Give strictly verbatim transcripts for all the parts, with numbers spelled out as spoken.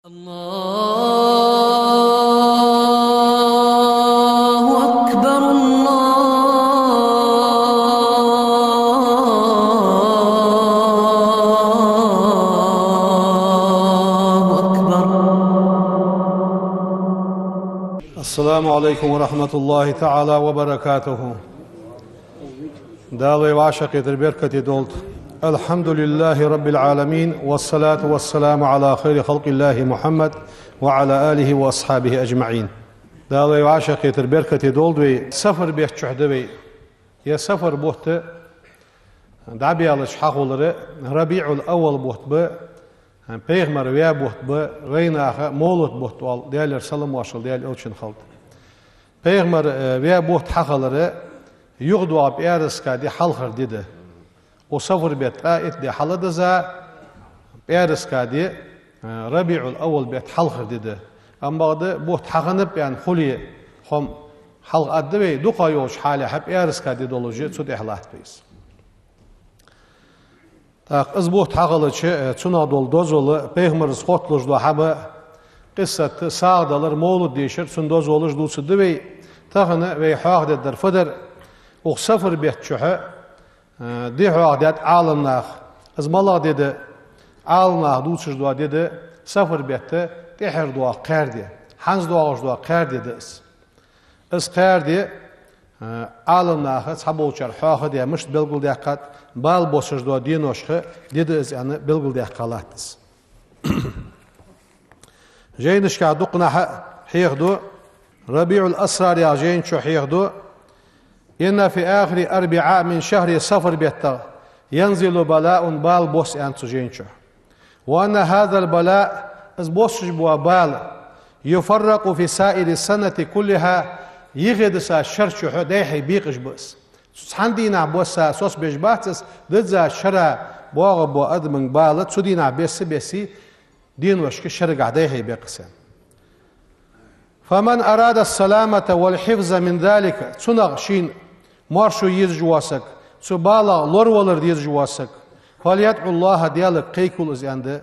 الله أكبر، الله أكبر. السلام عليكم ورحمة الله تعالى وبركاته. Дала вай вӀашагӀкхетар беркате долда. الحمد لله رب العالمين، والصلاة والسلام على خير خلق الله محمد وعلى آله وأصحابه أجمعين. Дала вай вӀашагӀкхетар беркате долда вай. Сафар бетта чухь да вай. Ер сафар бутт дӀабаьлча хьахулар РабиӀул-аввал бутт ба, пайхамар ваь бутт ба, вайнаха мовлат бутт оал, Даьлера салам-моаршал Даьла элчанна хилда. Пайхамар, э, ваь бутт хьахилар юхадоагӀа пӀаьраска ди хьалхара ди да. Укх сафар бетта ткъаь итт ди хьалдизза, пӀаьраска ди, э, РабиӀул-аввал бетта хьалхара ди да. Амма бакъда бутт хьахиннаб аьнна хуле, хӀама хьалха аргда вай, дукхагӀа йолча хьале хьа пӀаьраска ди долаш цу тӀехьа латт вай из. ТӀаккха из бутт хьахилча, э, цунах дола дозал, пайхамарца хотталуш дола хӀама, къиссат, сагӀа далар, мовлат дешар, цун дозалаш дувцаргда вай. Тахан вай хьоахадергдар фу дар, укх сафар бетта чухь, э, ди хьоахадаьд Ӏаламнаха. Из малагӀа ди да? Ӏаламнаха дувцаш дола ди да сафар бетта тӀехьара доагӀа кхаьра ди, хӀанз доагӀаш дола кхаьра ди да из. Из кхаьра ди, э, Ӏаламнаха цхьаболчар хьоахадаь, мишта белгалдаьккхад, бала боссаш дола деношха ди да из аьнна белгалдаьккха латт из. Жайнашка дукханахьа хьехаду, РабиӀул-Асрар яха жайна чу хьехаду: إن في آخر أربعاء من شهر صفر бетта ينزل بلاء, бала босс аьнна цу жайна чу. وأن هذا البلاء, из боссаш бола бала, يفرق في سائر السنة كلها, йихедаца шера чухь дӀайхье бекъаш ба из. Цу цхьан дийнахьа босса соцабеш бац из, дизза шера боагӀа бола адаман бала цу дийнахьа бесса-бесса деношка шерагахьа дӀайхье бекъа из. فمن أراد السلامة والحفظ من ذلك, цунах шийна моаршо езаш вола саг, цу балах лоравалар дезаш вола саг, فليدع الله, Даьлага кхайкалва из аьнна да.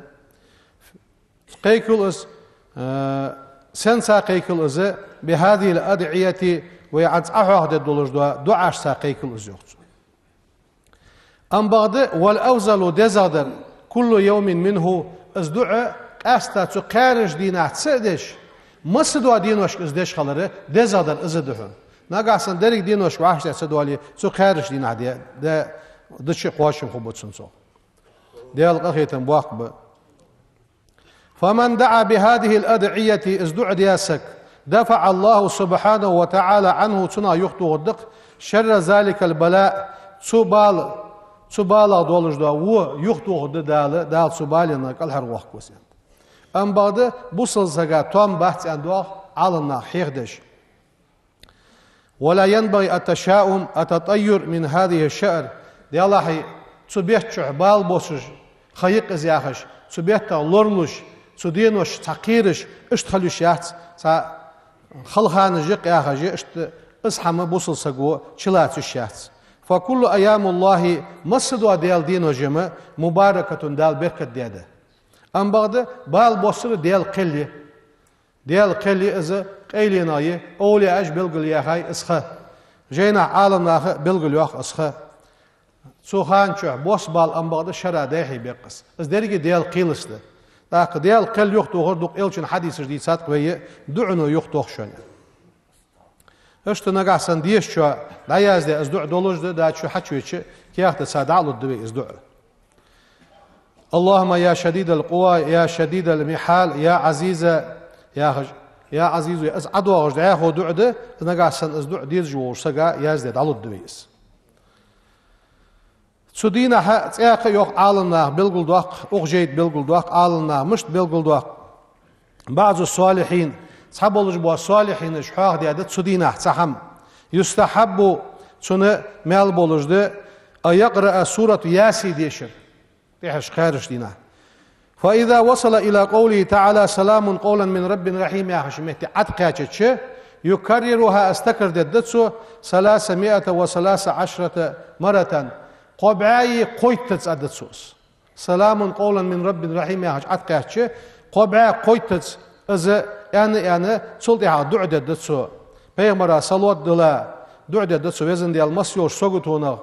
Кхайкалва из, э, сенца кхайкалва из, بهذه الأدعية, вай хӀанз Ӏохьоахадергдолаш дола дуӀашца кхайкалва из, йоах цо. Амма бакъда, والأفضل, дезагӀдар, كل يوم منه, из дуӀа къаьстта цу кхаьрача дийнахьа ца а деш, массадола деношка из деш хилар дезагӀдар из да хьона. Нагахьа санна деррига деношка вӀаштӀехьа ца доале, цу кхаьрача дийнахьа де, де, дича кхоачам хургба цунна цох. Даьла къахетам боккха ба. فمن دعا بهذه الأدعية, из дуӀа даь саг, دفع الله سبحانه وتعالى عنه, цунах юхатохаргда-кх, شر ذلك البلاء, цу бала, цу балах долаш дола во юхатохаргда Дала, Дала цу баленна кӀалхарвоаккх из аьнна. Амма бакъда бусалба сага тоам бац аьнна доагӀа Ӏаламнаха хьехадеш. ولا ينبغي التشاؤم، التطير من هذه الشهر. Делахь, цу бетта чухь бала боссаш ха я-кх из яхаш, цу беттах лоралуш, цу деношка цхьа кхераш, иштта хила йиш яц, цхьа хала ханаш я-кх яхаш, иштта из хӀама бусалба саго чулаца йиш яц. فكل أيام الله, массадола Даьла денош-м, مباركة, Дала беркат даь да. Амма бакъда бала боссар Даьла кхел я. Даьла кхел я из, къайленах я, овлияаша белгалъяьхай из ха. Жайнашка Ӏаламнаха белгалйоах из ха. Цу хана чухь босса бала, амма бакъда, шера дӀайхье бекъа из. Из деррига Даьла кхелаца да. ТӀаккха Даьла кхел юхатохар дукха элчан хьадисаш дийцад-кх вай, дуӀано юхатох шоана. Иштта нагахьа санна дешачоа дӀаяздаь из дуӀа долаш да, дӀачу хьачувеча каьхатаца дӀалургда вай из дуӀа. اللهم يا شديد القوى يا شديد المحال يا عزيز, яхаш, يا عزيز, из ӀодоагӀаш дӀахо дуӀа да, нагахьа санна из дуӀа дезаш волча сага яздаь дӀалургда вай из. Цу дийнахьа цӀаькха а, йоах Ӏаламнаха, белгалдоаккх, укх жайна тӀа белгалдоаккх Ӏаламнаха, мишта белгалдоаккх. بعض الصالحين, цхьаболаш бола солихьинаш хьоахадаьд цу дийнахьа цхьа хӀама. يستحب, цунна маьл болаш да, أن يقرأ سورة يس дешар тӀехьарча кхаьрача дийнахьа. فإذا وصل إلى قوله تعالى سلام قولا من رب رحيم яхача метте Ӏокхаьчача, يكررها, из такар дергда цо, ثلاثمائة وثلاث عشرة مرة, кхо бӀаьи кхойттаза аргда цо из. سلام قولا من رب رحيم яхача Ӏокхаьчача, Кхо бӀаь кхойттаза из аьнна-аьнна, цул тӀехьагӀа дуӀа дергда цо. Пайхамара салот дилла, дуӀа дергда цо: Везан Даьла, массайолча саготонах,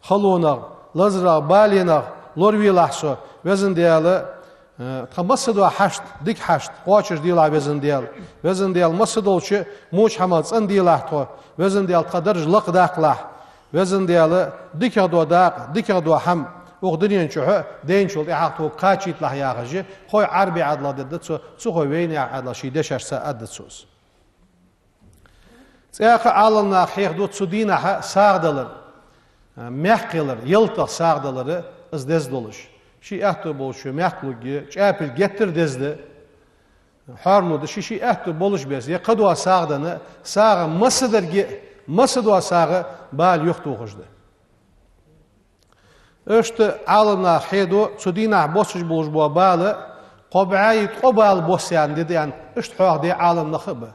халонах, лазарах, баленах лоравелахь со, Везан Даьла, э, тха массадола хьашт, дика хьашт кхоачашделахь, Везан Даьла. Везан Даьла, массадолча моча хӀамах цӀенделахь тхо, Везан Даьла, тха дарж лакхдаккхалахь. Везан Даьла, дикагӀдола дакъа, дикагӀдола хӀама укх дунен чухь дайначул тӀехьагӀа тхога кхачийталахь, яхаш, кхо Ӏарбий Ӏаьдал дергда цо, цу кхо вайнаьха Ӏаьдал ший дешашца аргда цо из. ЦӀаькха а Ӏаламнаха хьехаду цу дийнахьа сагӀа далар, мехкахилар, ялатах сагӀа далар, из деза долаш. Ший аьттув болчо мехкалургья, чӀапилг геттара деза да, хьоаралу да, ший-ший аьттув болаш беза. Е кхыдола сагӀа денна, сагӀа массадарга, массадола сагӀа бала юхатохаш да. Иштта Ӏаламнаха хьехаду, цу дийнахьа боссаш болаш бола бала кхо бӀаьи ткъо бала босса аьнна ди да аьнна, иштта хьоахаду Ӏаламнаха а ба.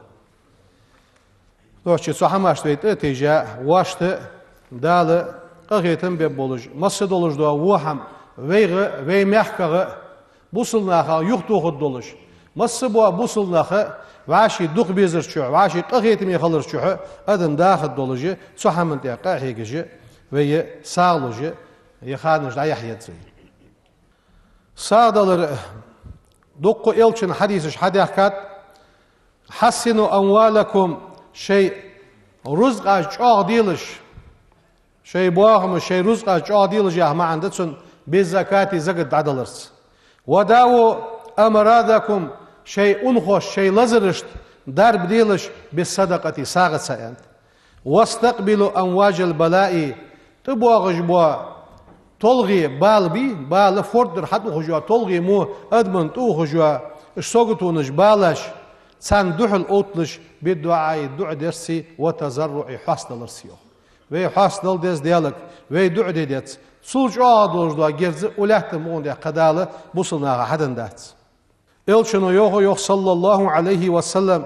Нохчий цу хӀамашта вай тӀа а тийжа, вешта Дала къахетам бергболаш болаш, массадолаш дола во хӀама вайга а, вай мехкага а, бусалба нахага юхатохаргдолаш, массабола бусалба нах вӀаший дукха безар чухь, вӀаший къахетаме хилар чухь адам дахаргдолаш, цу хӀаман тӀа къахьегаш, вай сагӀа луш, е ханаш дӀаяхьа еза вай. СагӀа далар дукха элчан хьадисаш хьадаьхкад: «حصنوا أموالكم», шоай рузкъаш чӀоагӀделаш, шоай бахамаш, шоай рузкъаш чӀоагӀделаш яха маӀан да цун, «بالزكاة», закат дӀадаларца. «وداووا أمراضكم», шоай унахошта, шоай лазарашта дарба делаш, «بالصدقة», сагӀаца аьннад. «واستقبلوا أمواج البلاء», тӀабоагӀаш бола толгӀе, бала бий, бала форд дар хьатӀаухаш йола толгӀе мо адамна тӀаухаш йола, уж саготонаш, балаш, царна духьал отталаш, «بالدعاء», дуӀа дарцеи, «والتضرع», хьоастадаларцеи йоах. Вай хьоастадала деза Даьлага, вай дуӀа де деза. Цул чӀоагӀа долаш дола герз укх лаьттан букъа тӀа кхы Дала бусалба наха хьаденна дац. Элчано йоах, йоах, صلى الله عليه وسلم,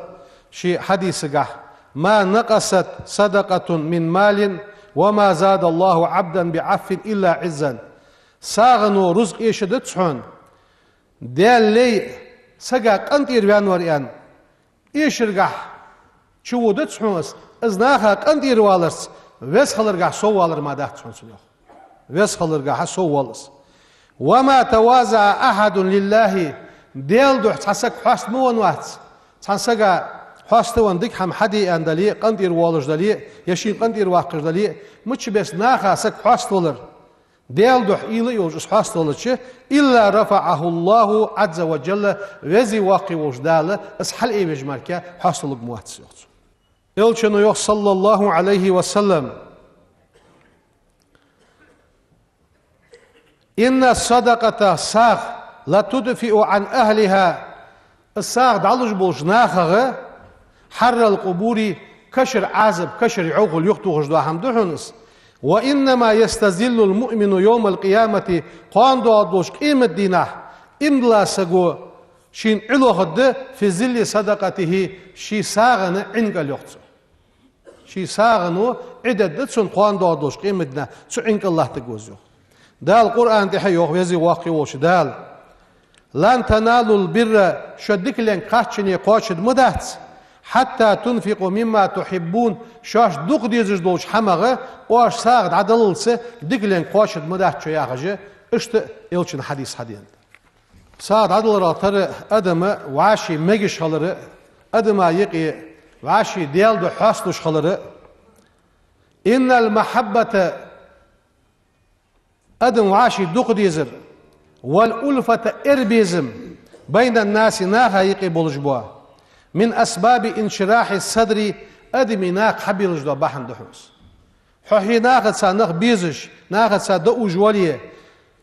ший хьадисагахь: «ما نقصت صدقة من مال وما زاد الله عبدا بعفو إلا عزا». СагӀано рузкъа эшадац хьона, Даьла лай сага къинтӀера ваьннавар аьнна, эшаргахь чуводац хьона из, из наха къинтӀера валарца веза хиларгахь соввалар мара дац хьона цунах. Веза хиларгахьа соввоал из. «وما تواضع أحد لله», Даьла духьа цхьа саг хьоаста ма венна вац. Цхьан сага хьоаставенна, дика хӀама хьаде аьнна дале, къинтӀера воалаш дале, е шийна къинтӀера ваккхаш дале, мичча беса наха саг хьоаставалар, Даьла духьа уйла а йолаш из хьоаставалча, «إلا رفعه الله عز وجل», Веза-Воккха волча Дала из хьалъайвеш мара хьоасталург ма вац, йоах цо. Элчано йоах, صلى الله عليه وسلم: «إن الصدقة», сагӀа, «لتطفئ عن أهلها», из сагӀа дӀалуш болча нахагара, «حر القبور», кашара Ӏазап, кашара йӀовхал юхатохаш дола хӀама да хьона из. «وإنما يستظل المؤمن يوم القيامة», кхоана доагӀаш долча къематдийнахьа иман дола саго шийна Ӏи лохаргда, «في ظل صدقته», ший сагӀан Ӏин кӀал, йоах цо. Ший сагӀано Ӏи дергда цунна кхоана доагӀаш долча къематдийнахьа, цу Ӏин кӀал латтаргва из, йоах. Дала Къуръан тӀа а йоах, Веза-Воккха волча Дала: «لن تنالوا البر», шо дикаленга кхаччалца кхоачаргда ма дац, «حتى تنفقوا مما تحبون», шоашта дукха дезаш долча хӀамах оаш сагӀа дӀадаллалца дикаленга кхоачаргда ма дац шо, яхаш, иштта элчан хьадис хьаденад. СагӀа дӀадаларах тара адама вӀаший мегаш хилар, адама юкъе вӀаший Даьла духьа хьоасталуш хилар. «إن المحبة», адам вӀаший дукха дезар, «والألفة», эрбезам, «بين الناس», наха юкъе болаш бола, «من أسباب انشراح الصدر», адамий накха хьабелаш дола бахьан да хьона из. Хьо хье нахаца нах безаш, нахаца дӀаувш вале,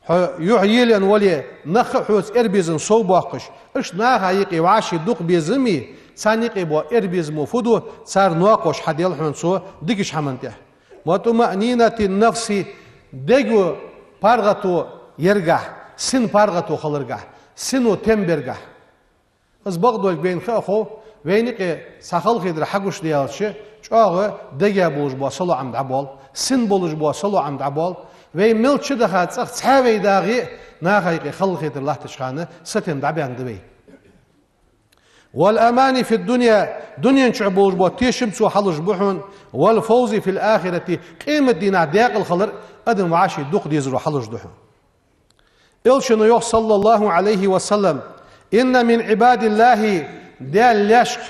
хьо юхь елаенна вале, нах а хьоца эрбезам совбоаккхаш, иштта наха юкъе вӀаший дукха безами, царна юкъе бола эрбезамо фу ду, цар ноакхош хьадел хьона цо дикача хӀаман тӀа. «وطمأنينة النفس», дега паргӀато яргахь, сина паргӀато хиларгахь, сино тем бергахь. Из бакъдолга вайна ха а хов, вайна юкъе цхьа халахетар хьагуш даьлча, чӀоагӀа дега болаш бола салоӀам дӀабоал, сина болаш бола салоӀам дӀабоал. Вай мел чу даха цӀагӀа цхьаь вай дагӀе а, наха юкъе халахетар латтача хана сатем дӀабаьнна да вай. والأمان في الدنيا, дунен чу болаш бола тешам цо хьалуш ба хьона, والفوز في الآخرة, къематдийнахьа декъала хилар адам вӀаший дукха дезаро хьалуш да хьона. Элчано йоах, صلى الله عليه وسلم: إن من عباد الله, Даьла лаьшка,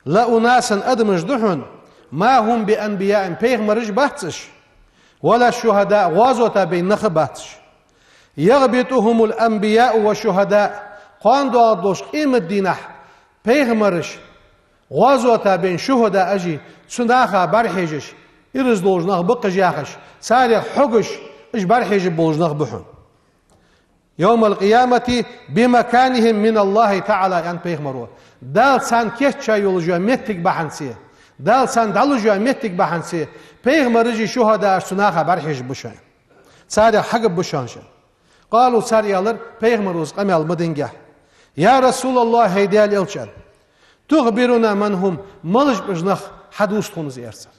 لأناسا, адамаш да хьона, ما هم بأنبياء, пайхамараш бац уж, ولا شهداء, гӀазота байна нах а бац уж. يغبطهم الأنبياء والشهداء, кхоана доагӀаш долча къематдийнахьа пайхамараш, гӀазота байна шухӀадаъаш, цу наха бӀарахьежаш, ираз долаш нах ба-кх уж яхаш, царех хьегаш, уж бӀарахьежаш болаш нах ба хьона. يوم القيامة بمكانهم من الله تعالى, аьннад пайхамаро. Дала царна кийчъяь йолаш йола моттиг бахьанца, Дала царна дӀалуш йола моттиг бахьанца, пайхамараш а шухӀадаъаш а цу наха бӀарахьежаш ба шоана. Царех хьегаргба шоана шо. قالوا, цар аьлар, пайхамаро из къамаьл ма динге: يا رسول الله, хӀай Даьла элча, تخبرنا من هم, малаш ба уж нах, хьадувца тхона из, аьлар цар.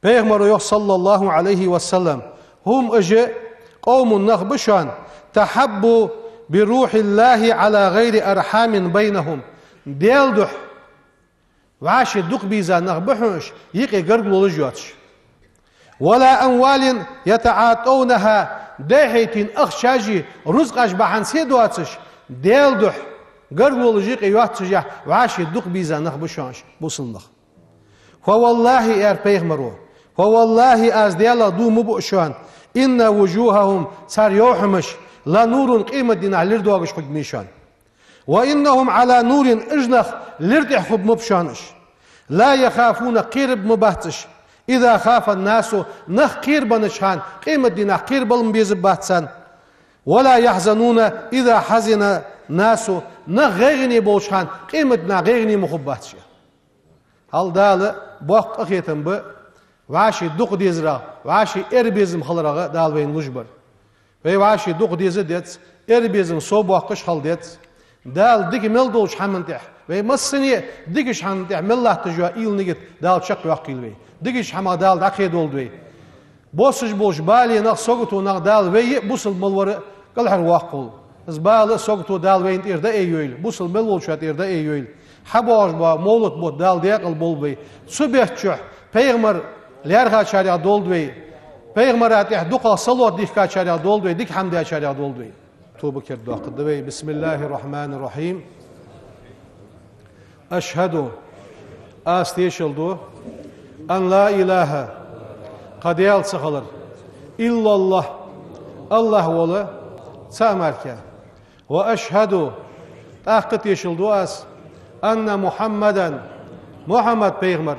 Пайхамаро йоах, صلى الله عليه وسلم: هم, уж, قوم, нах ба шоана, تحابوا بروح الله على غير أرحام بينهم, Даьла духьа вӀаший дукха беза нах ба хьона уж, юкъе гаргалолаш йоацаш. ولا أموال يتعاطونها, дӀахьоттийна ахчаш а, рузкъаш бахьанца а доацаш, Даьла духьа гаргалолаш юкъе йоацаш а, вӀаший дукха беза нах ба шоана уж, бусалба нах. فوالله, аьлар пайхамаро, فوالله, аз Даьлах дув ма буъ шоана, إن وجوههم, цар йовхьамаш, لنور, къематдийнахьа лир доагаш хургья шоана. وإنهم على نور, уж нах лир тӀа хургба шоана уж. لا يخافون, кхераргба бац уж, إذا خاف الناس, нах кхерабеннача хана, къематдийнахьа кхерабала безаргбац царна. ولا يحزنون إذا حزن الناس, нах гӀайгӀане болча хана, къематдийнахьа гӀайгӀане ма хургбац уж. Хьал Дала боккха къахетам ба вӀаший дукха дезарах, вӀаший ер безам хиларах Дала вайна луш бар. Вай вӀаший дукха деза деза, ер безам совбоаккхаш хила деза. Дала дика мел долча хӀаман тӀа, вай массане а дикача хӀаман тӀа мел латташ йола уйла-нигат Дала чакхйоаккхийла вай. Дикача хӀамах Дала дӀакхедолда вай. Боссаш болча балех, саготонех Дала вай а, бусалба мел вар а кӀалхарвоаккхалва. Из бала а, сагото Дала вайна тӀера дӀааййойла, бусалба мел волчоа тӀера дӀааййойла. ХьабоагӀаш бола мовлат бутт Дала декъала болба вай. Цу бетта чухь пайхамар лаьрхӀачарех долда вай. Пайхамара тӀа дукхагӀа салот дихкачарех долда вай, дика хӀама дечарех долда вай. Тоба кердадоаккхаргда вай. بسم الله الرحمن الرحيم. أشهد, аз тешал ду, أن لا إله, кхы Даьла ца хилар, إلا الله, АллахӀ вола цаӀ мара. وأشهد, тӀаккха тешал ду аз, أن محمدا, Мухьаммад пайхамар,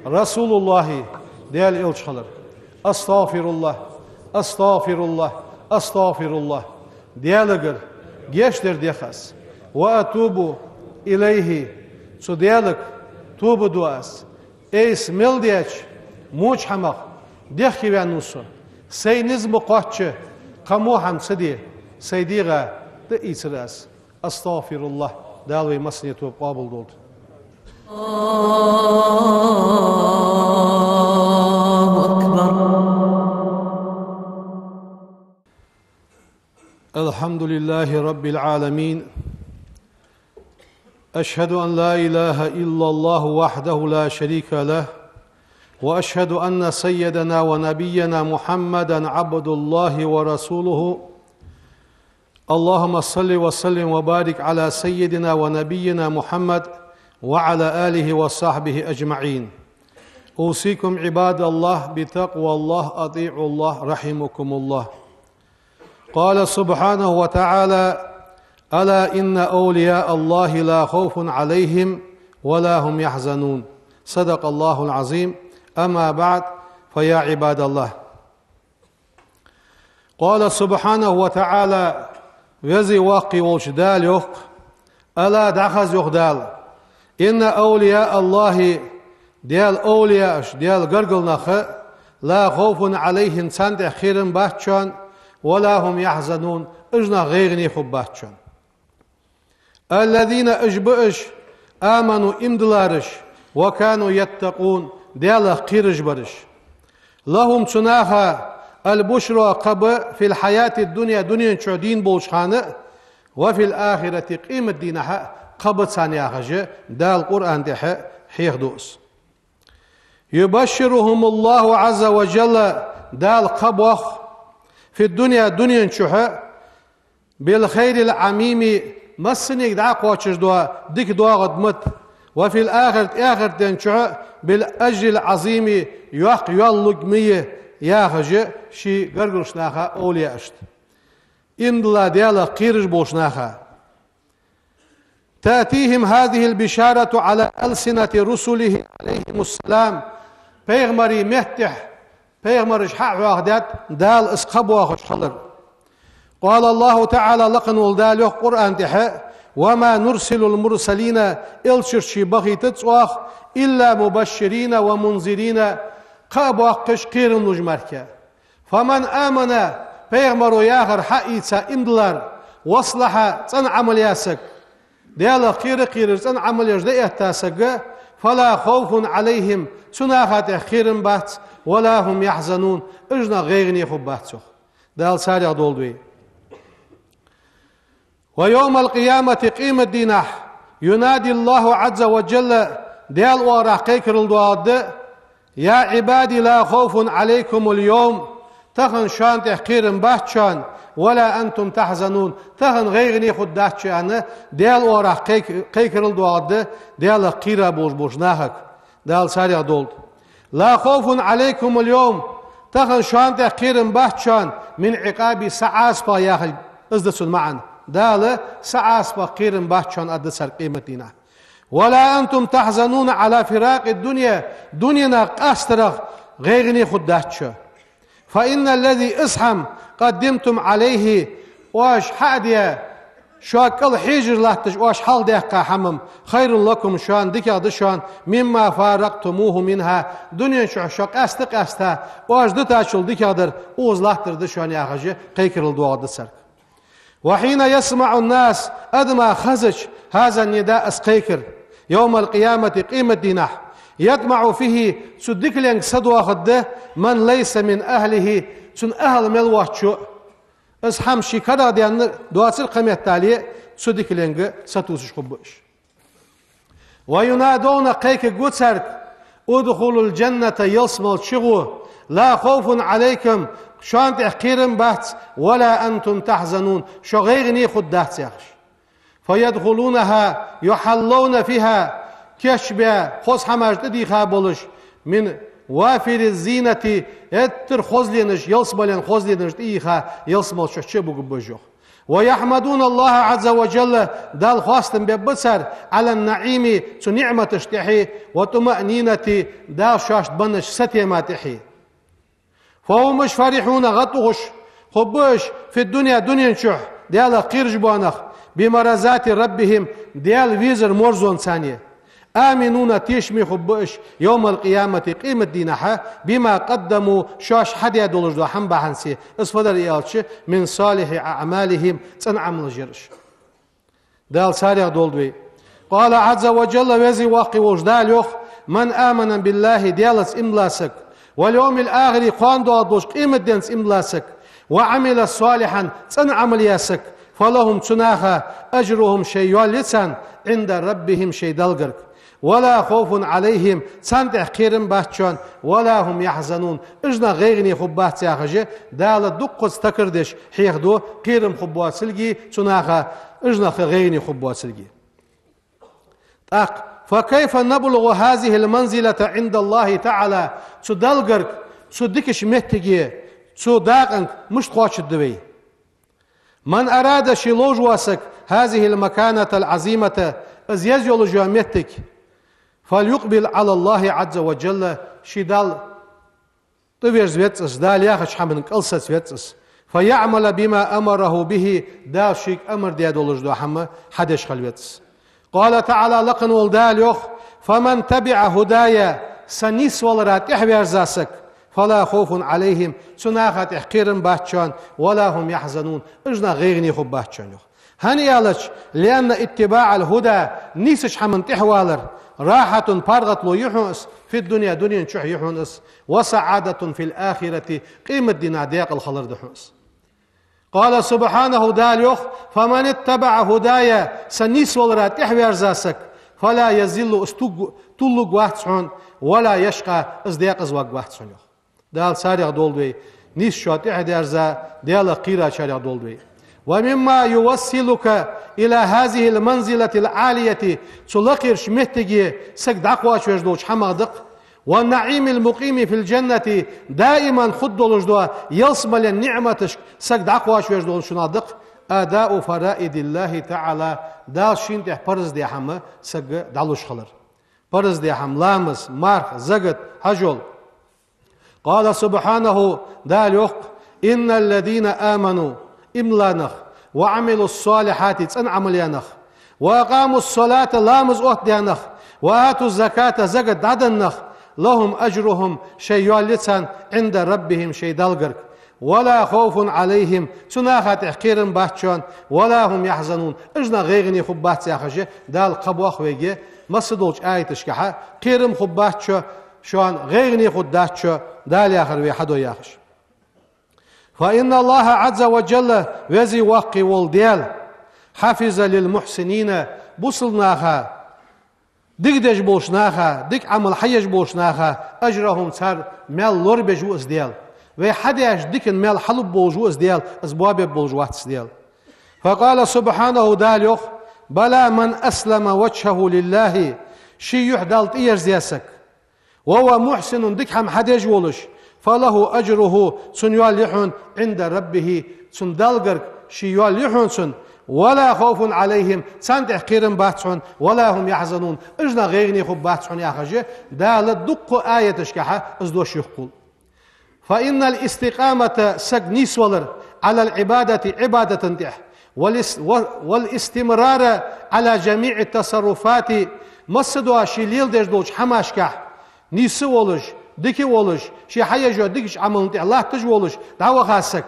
رسول الله, Даьла элча хилар. أستغفر الله، أستغفر الله، أستغفر الله. Даьлагара гешт дар дех аз. وأتوب إليه, цу Даьлага тоба ду аз. Айса мел деча воча хӀамах дехкеваьннав со. Сай низ ма кхоачча, кхы во хӀама ца де, сай дегӀа тӀаийцар аз. أستغفر الله. Дала вай массане тоба къоабалдолда. الله أكبر. الحمد لله رب العالمين. أشهد أن لا إله إلا الله وحده لا شريك له، وأشهد أن سيدنا ونبينا محمدا عبد الله ورسوله. اللهم صل وسلم وبارك على سيدنا ونبينا محمد وعلى آله وصحبه أجمعين. أوصيكم عباد الله بتقوى الله، أطيعوا الله، رحمكم الله. قال سبحانه وتعالى: ألا إن أولياء الله لا خوف عليهم ولا هم يحزنون. صدق الله العظيم. أما بعد، فيا عباد الله. قال سبحانه وتعالى, Веза-Воккха волча Дала йоах: ألا, дӀахаза, йоах Дала, إن أولياء الله, Даьла овлияаш, Даьла гаргара нах, لا خوف عليهم, царна тӀа кхерам бац шоана, ولا هم يحزنون, уж нах гӀайгӀане хургбац шоана. الذين, уж ба уж, آمنوا, иман диллараш, وكانوا يتقون, Даьлах кхераш бараш. لهم, цу наха, البشرى, кхаъ ба, في الحياة الدنيا, дунен чу дийна болча хана а, وفي الآخرة, къематдийнахьа а, кхаъ ба царна яхаш, Дала Къуръан тӀа хьехаду из. يبشرهم الله عز وجل, Дала кхаъ боах, في الدنيا, дунен чухь, بالخير العميم, массанега дӀакхоачаш дола дика доагӀа да ма да, وفي الآخرة, ахарта ден чухь, بالأجر العظيم, йоккха ял лург ма я, яхаш, ший гаргарча наха, овлияашта. Иман дилла Даьлах кхераш болча наха. تأتيهم هذه البشارة على ألسنة رسله عليهم السلام. Пайхамарий меттехь, пайхамараш хьа а хьоахадаьд Дала из кхаъ боахаш хилар. قال الله تعالى, лакха вола Дала йоах Къуръан тӀа: وما نرسل المرسلين, элчаш бахийтац оаха, إلا مبشرين ومنذرين, кхаъ боаккхаш, кхерам луш мара. فمن آمن, пайхамаро яхар хьаийца иман диллар, وأصلح, цӀена Ӏамал яь саг, Даьлах кхера-кхераш цӀена Ӏамал еш дӀаэтта саг, فلا خوف عليهم, цу наха тӀа кхерам бац, ولا هم يحزنون, уж нах гӀайгӀане хургбац, йоах. Дала царех долда вай. ويوم القيامة, къематдийнахь, ينادي الله عز وجل, Даьла оагӀорахьа кхайкарал доагӀаргда: يا عبادي لا خوف عليكم اليوم, тахан шоана тӀа кхерам бац шоана, ولا أنتم تحزنون, тахан гӀайгӀане хургдац шо, аьнна, Даьла оагӀорахьа кхайк-, кхайкарал доагӀаргда Даьлах кхера болаш болча нахага. Дала царех долда. لا خوف عليكم اليوم, тахан шоана тӀа кхерам бац шоана, من عقابي, са Ӏазапах яхилга, из да цун маӀан. Дала са Ӏазапах кхерам бац шоана аргда царга къематдийнахь. ولا أنتم تحزنون على فراق الدنيا, дуненах къастарах гӀайгӀане хургдац шо. فإن الذي, из хӀама, قدمتم عليه, оаш хьа а даь, шуга кӀал хьежаш латташ оаш хьалхадаьккха хӀама, خير لكم, шоана дикагӀа да шоана, مما فارقتموه منها, дунен чухь шо къаьста-къаьста оаш дитачул дикагӀдар укхаза латтар да шоана, яхаш, кхайкарал доагӀаргда царга. وحين يسمع الناس, адамаша хезача, هذا النداء, из кхайкар, يوم القيامة, къематдийнахь, يطمع فيه, цу дикаленга садоахаргда, من ليس من أهله, цун ахӀл мел воацачо. Из хӀама ший карагӀдаьнна доацар кхаметтале, цу дикаленга сатувсаш хургба уж. وينادون, кхайкаргва царга: ادخلوا الجنة, ялсмала чугӀо, لا خوف عليكم, шоана тӀа кхерам бац, ولا أنتم تحزنون, шо гӀайгӀане хургдац, яхаш. فيدخلونها يحلون فيها, кийчбаь, хоза хӀамаш тӀадийха болаш, من وافر الزينة, гӀеттара хозленаш, ялсмален хозленаш тӀайийха, ялсмала чу чубугаргба уж, йоах. ويحمدون الله عز وجل, Далла хоастам бергба цар, على النعيم, цу ниӀматашта тӀехьа, والطمأنينة, Дала шоашта беннача сатема тӀехьа. فهم, уж, فرحون, гӀадухаш хургба уж, في الدنيا, дунен чухь, Даьлах кхераш бола нах, بمرضاة ربهم, Даьла везар марзонца царна. آمنون, тешаме хургба уж, يوم القيامة, къематдийнахьа, بما قدموا, шоаш хьадаь долаш дола хӀама бахьанца, из фу дар аьлча, من صالح أعمالهم, цӀена Ӏамалаш яр уж. Дала царех долда вай. قال عز وجل, Веза-Воккха волча Дала йоах: من آمن بالله, Даьлаца иман дилла саг, واليوم الآخر, кхоана доагӀаш долча къематденца иман дилла саг, وعمل صالحا, цӀена Ӏамал яь саг, فلهم, цу наха, أجرهم, шоай ял я царна, عند ربهم, шоай Даьлагара. ولا خوف عليهم, царна тӀа кхерам бац шоана, ولا هم يحزنون, уж нах гӀайгӀане хургбац, яхаш, Дала дуккхаза такар деш хьехаду, кхерам хургбоацилга цу наха, уж нах гӀайгӀане хургбоацилга. ТӀаккха, فكيف نبلغ هذه المنزلة عند الله تعالى, цу Даьлагара, цу дикача моттиге, цу дакъанга мишта кхоачаргда вай? من أراد, ше ловш вола саг, هذه المكانة العظيمة, из еза йолаш йола моттиг, فليقبل على الله عز وجل, ше Далла тӀаверза веза из, Дала яхача хӀаман кӀалсаца веза из, فيعمل بما أمره به, Дала шийга амар даь долаш дола хӀама хьадеш хила веза из. قال تعالى, лакха вола Дала йоах: فمن تبع هداي, са нийсвалара тӀехьаваьзза саг, فلا خوف عليهم, цу наха тӀа кхерам бац шоана, ولا هم يحزنون, уж нах гӀайгӀане хургбац шоана, йоах. ХӀана аьлча, لأن اتباع الهدى, нийсача хӀаман тӀехьавалар, راحة, паргӀато я хьона из, في الدنيا, дунен чухь я хьона из, وسعادة في الآخرة, къематдийнахьа даькъала хилар да хьона из. قال سبحانه, Дала йоах: «فمن اتبع هداي», са нийсвалара тӀехьаверза саг, «فلا يضل», из туг-, туллуг вац хьона, «ولا يشقى», из декъаза варгвац хьона, йоах. Дала царех долда вай, нийсачоа тӀехьадерза, Даьлах кхерачарех долда вай. «ومما يوصلك إلى هذه المنزلة العالية», цу лакхерча моттиге саг дӀакхоачавеш долча хӀамах да-кх, «والنعيم المقيم في الجنة», даиман хургдолаш дола ялсмален ниӀматашка саг дӀакхоачавеш долчунах да-кх, «أداء فرائض الله تعالى», Дала шийна тӀа парз даь хӀама сага дӀалуш хилар. Парз даь хӀама: ламаз, марха, закат, хьажол. قال سبحانه, Дала йоах: «إن الذين آمنوا», иман дилла нах, «وعملوا الصالحات», цӀена Ӏамал яь нах, «وأقاموا الصلاة», ламаз оттадаь нах, «وآتوا الزكاة», закат дӀаденна нах, «لهم أجرهم», шоай йоал я царна, «عند ربهم», шоай Далла гарга, «ولا خوف عليهم», цу наха тӀа кхерам бац шоана, «ولا هم يحزنون», уж нах гӀайгӀане хургбац яхаш, Дала кхаъ боах вайга масса долча аяташкахьа, кхерам хургбац шо-, шоана, гӀайгӀане хургдац шо, Дала яхар вай хьадой яхаш. «فإن الله عز وجل», Веза-Воккха вола Даьла, «حفظ للمحسنين», бусалба наха, дика деш болча наха, дика Ӏамал хьаеш болча наха, «أجرهم», цар маьл лорабеш ва из Даьла. Вай хьадеш дикан маьл хьалургболаш ва из Даьла, из боабергболаш вац из Даьла. «فقال سبحانه», Дала йоах: «بلى من أسلم وجهه لله», ший юхь Далла тӀаерзаяь саг, «وهو محسن», дика хӀама хьадеш волаш, «فله أجره», цун йоал я хьона, «عند ربه», цун Далла гарга ший йоал я хьона цун, «ولا خوف عليهم», царна тӀа кхерам бац хьона, «ولا هم يحزنون», уж нах гӀайгӀане хургбац хьона яхаш, Дала дуккха аяташкахьа из дош йоах. «فإن الاستقامة», саг нийсвалар, «على العبادة», Ӏибадата тӀа, «والاس-، و-، والاستمرار على جميع التصرفات», масса дола ший леладеш долча хӀамашкахь нийса волаш, дика волаш, ше хьаеш йола дикача Ӏамала тӀа латташ волаш дӀаваха саг,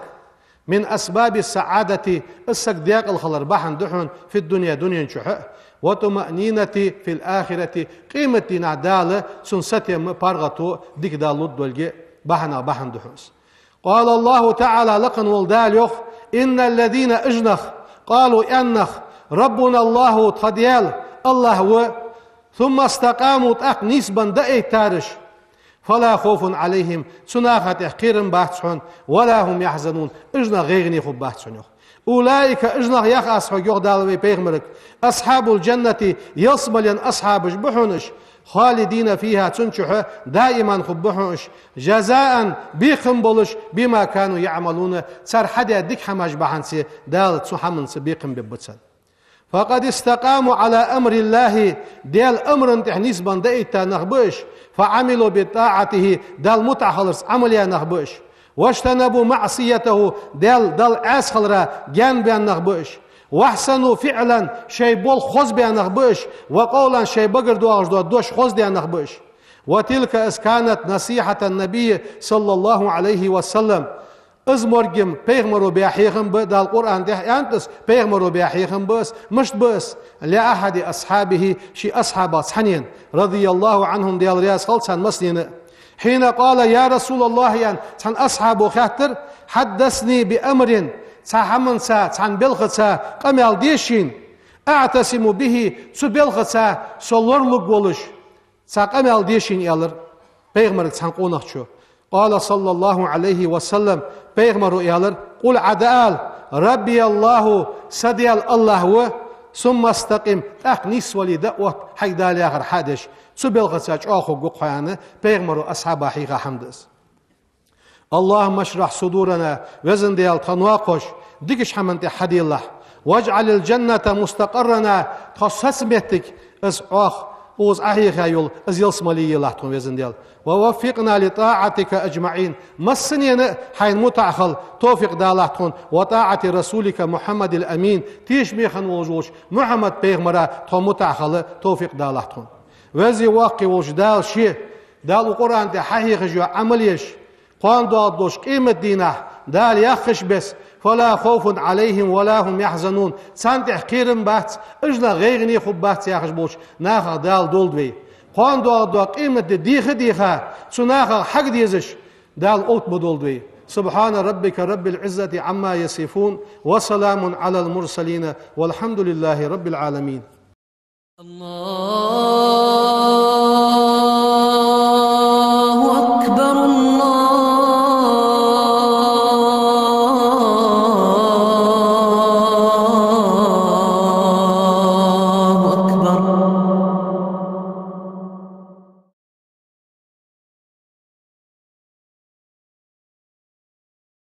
«من أسباب السعادة», из саг декъала хилара бахьан да хьона, «في الدنيا», дунен чухьа, «والطمأنينة في الآخرة», къематдийнахьа Дала цунна сатем а, паргӀато а, дика Дала лургдолга бахьанех бахьан да хьона из. «قال الله تعالى», лакха вола Дала йоах: «إن الذين», уж нах, «قالوا», аьнна нах, «ربنا الله», тха Даьла АллахӀ ва, «ثم استقاموا», тӀаккха нийсбенна дӀаэттараш, «فلا خوف عليهم», цу наха тӀа кхерам бац хьона, «ولا هم يحزنون», уж нах гӀайгӀане хургбац хьона, йоах. «أولئك», уж нах, йоах аз хьога, йоах Дала вай пайхамарга, «أصحاب الجنة», ялсмален асхьабаш ба хьона уж, «خالدين فيها», цун чухьа даиман хургба хьона уж, «جزاء», бекхам болаш, «بما كانوا يعملون», цар хьадаь дика хӀамаш бахьанца, Дала цу хӀаманца бекхам бергба царна. «فقد استقاموا على أمر الله», Даьла амара тӀа нийсбенна дӀаэтта нах ба уж, «فعملوا بطاعته», Далла мутӀахьа хиларца Ӏамал яь нах ба уж, «واجتنبوا معصيته», Даьла, Далла Ӏеса хилара гаьнабаьнна нах ба уж, «وأحسنوا فعلا», шоай болх хоза баь нах ба уж, «وقولا», шоай багара доагӀаш дола дош хоза даь нах ба уж. «وتلك», из, «كانت نصيحة النبي صلى الله عليه وسلم», из моргам пайхамаро баь хьехам ба, Дала Къуръан тӀа аьннад из, пайхамаро баь хьехам ба из, мишта ба из, «لأحد أصحابه», ший асхьабех цхьаннена, «رضي الله عنهم», Даьла раьза хилва царна массанена. «حين قال: يا رسول الله», аьнна, цхьан асхьабо хаьттар: «حدثني بأمر», цхьан хӀаманца, цхьан балхаца къамаьл де шийна, «أعتصم به», цу балхаца со лоралургволаш, цхьа къамаьл де шийна», аьлар пайхамарга цхьан къонахчо. «قال صلى الله عليه وسلم», пайхамаро аьлар: «قل», дӀаала: «ربي الله», са Даьла АллахӀ ва, «ثم استقم», тӀаккха нийсвале дӀаотт, хьайга Дала яхар хьадеш, цу балхаца чӀоагӀа хургва-кх хьо, аьнна, пайхамаро асхьабех хьийха хӀама да из. «اللهم اشرح صدورنا», Веза Даьла, тха ноахош дикача хӀаман тӀа хьаделахь. «واجعل الجنة مستقرنا», тха соцаметтиг, из Ӏох, укхаза Ӏохьеха йола, из ялсмале елахь тхона, Веза Даьла. «ووفقنا لطاعتك أجمعين», массанена а хьайна мутӀахьа хила товфикъ далахь тхона, «وطاعة رسولك محمد الأمين», тешаме хинна волаш волча Мухьаммад пайхамара тхо мутӀахьа хила товфикъ далахь тхона. Веза-Воккха волча Дала ше, Дала укх Къуръан тӀа хьахьехаш йола Ӏамал еш, кхоана доагӀаш долча къематдийнахьа Дала яхача беса: «فلا خوف عليهم ولا هم يحزنون», царна тӀа кхерам бац, уж нах гӀайгӀане хургбац яхаш болча нахах Дала долда вай. Кхоана доагӀаш дола къематди деха а деха, цу нахах хьага дезаш Дала оттаргболда вай. سبحان ربك رب العزة عما يصفون، وسلام على المرسلين، والحمد لله رب العالمين.